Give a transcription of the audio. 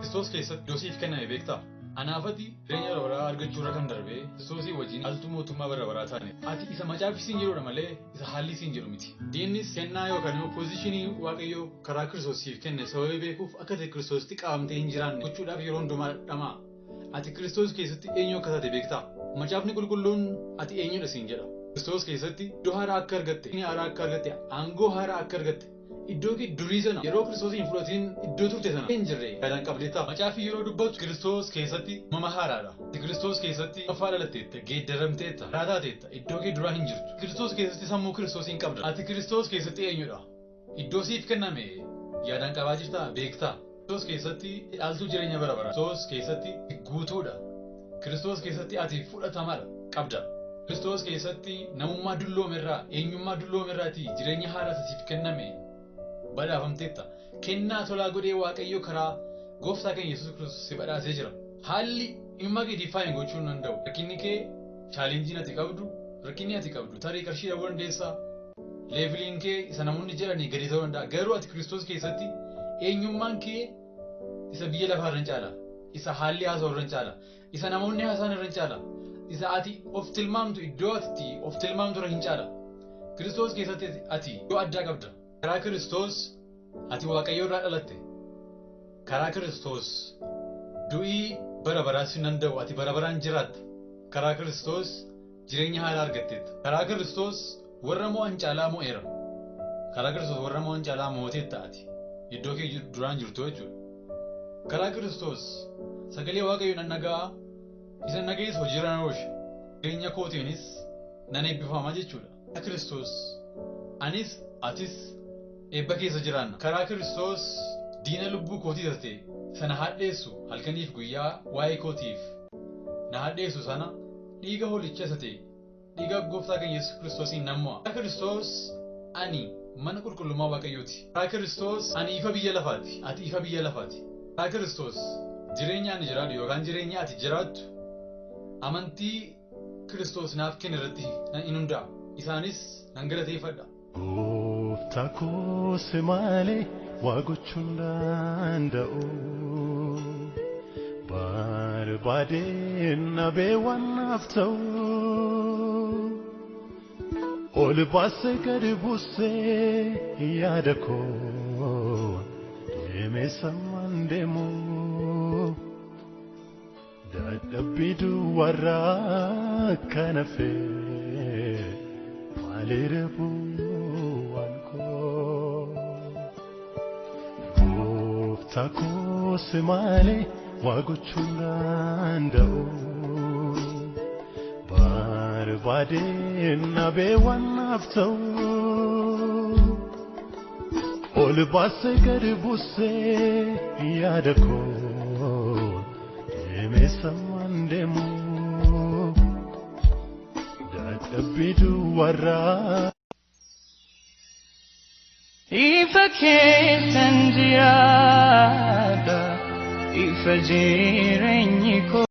Kiristoos keessatti iddoo siif kenname beektaa? Anaaf ati jireenya bara baraa argachuu irra kan darbee Kiristoosii wajjin dhaaltuu mootummaa bara baraa taane. Ati isa macaafni siin jedhudha malee isa haalli siin jedhu miti. Diinnis kennaa yookaan immoo position Waaqayyo karaa Kiristoos siif kenne sababii beekuuf akka ati Kiristoositti qabamtee hin jiraanne gochuudhaaf yeroo hundumaa dhama'a. Ati Kiristoos keessatti eenyu akka taate beektaa? Macaafni qulqulluun ati eenyudha siin jedha. Kiristoos keessatti iddoo haaraa akka argatte, haaraa akka argatte, aangoo haaraa akka argatte, iddoo kee durii sana yeroo Kiristoos hin fudhatiin iddoo turte sana hin jirre yaadaan qabdeetta. Macaafni yeroo dubbatu Kiristoos keessatti uumama haaraadha. Ati Kiristoos keessatti lammaffaa dhalatteetta, geeddaramteetta, haaraa taateetta, iddoo kee duraa hin jirtu. Kiristoos keessatti sammuu Kiristoos hin qabda. Ati Kiristoos keessatti eenyudha? Iddoo siif kenname yaadaan qabaa jirtaa? Beektaa? Kiristoos keessatti dhaaltuu jireenya bara baraa. Kiristoos keessatti guutuudha. Kiristoos keessatti ati fudhatamadha qabda. Kiristoos keessatti namummaa dulloomerraa, eenyummaa dulloomerraatii jireenya haaraa siif kenname badhaafamteetta. Kennaa tolaa godhee Waaqayyo karaa gooftaa keenya Yesuus Kiristoos si badhaasee jira. Haalli eenyummaa kee define gochuu hin danda'u. Rakkinni kee, challengeiin ati qabdu, rakkinni ati qabdu tarii qarshii dhabuu dandeessaa. Leveliin kee isa namoonni jedhanii gadi ta'uu danda'a. Garuu ati Kiristoos keessatti eenyummaan kee isa biyya lafaa irra hin caala. Isa haalli haasa'u irra hin caala. Isa namoonni haasa'an irra hin caala. Isa ati of tilmaamtu, iddoo ati of tilmaamtu irra hin caala. Kiristoos keessatti ati iddoo addaa qabda. Karaa Kiristoos ati Waaqayyo irraa dhalatte. Karaa Kiristoos du'ii bara baraa si hin danda'u, ati bara baraan jiraatta. Karaa Kiristoos jireenya haaraa argatteetta. Karaa Kiristoos warra mo'an caalaa mo'eera. Karaa Kiristoos warra mo'an caalaa mooteetta ati. Iddoo kee duraan jirtu jechuudha. Karaa Kiristoos sagalee Waaqayyo nan dhaga'a, isa dhaga'es hojiirra nan oolcha. Jireenya kootiinis nan eebbifama jechuudha. Karaa Kiristoos anis atis eebba keessa jiraanna. Karaa Kiristoos diina lubbuu kootii ta'e sana hadheessu, halkaniif guyyaa waa'ee kootiif na hadheessu sana, dhiiga hoolicha isa ta'e dhiiga gooftaa keenya Yesuus Kiristoosiin nan mo'a. Karaa Kiristoos ani mana qulqullummaa Waaqayyooti. Karaa Kiristoos ani ifa biyya lafaati. Ati ifa biyya lafaati. Karaa Kiristoos jireenya ani jiraadhu yookaan jireenya ati jiraattu amantii Kiristoos naaf kenne irratti hin hundaa'a. Isaanis nan galateeffadha. Gooftaa koo si malee waa gochuu hin danda'u. Barbaadeen nabee waan naaf ta'u. Ol baasee gadi buusee yaada koo deemee sammaan deemu. Dadhabbii duwwaarraa kan hafe maaliirra bu'aan koo? Gooftaa koo si malee waa gochuu hin danda'u. Barbaadeen nabee waan naaf ta'u. Ol baasee gadi buusee yaada koo deemee sammaan deemu. Dadhabbii duwwaarraa. Ifa keessan jiraadha, ifa jireenyi koo.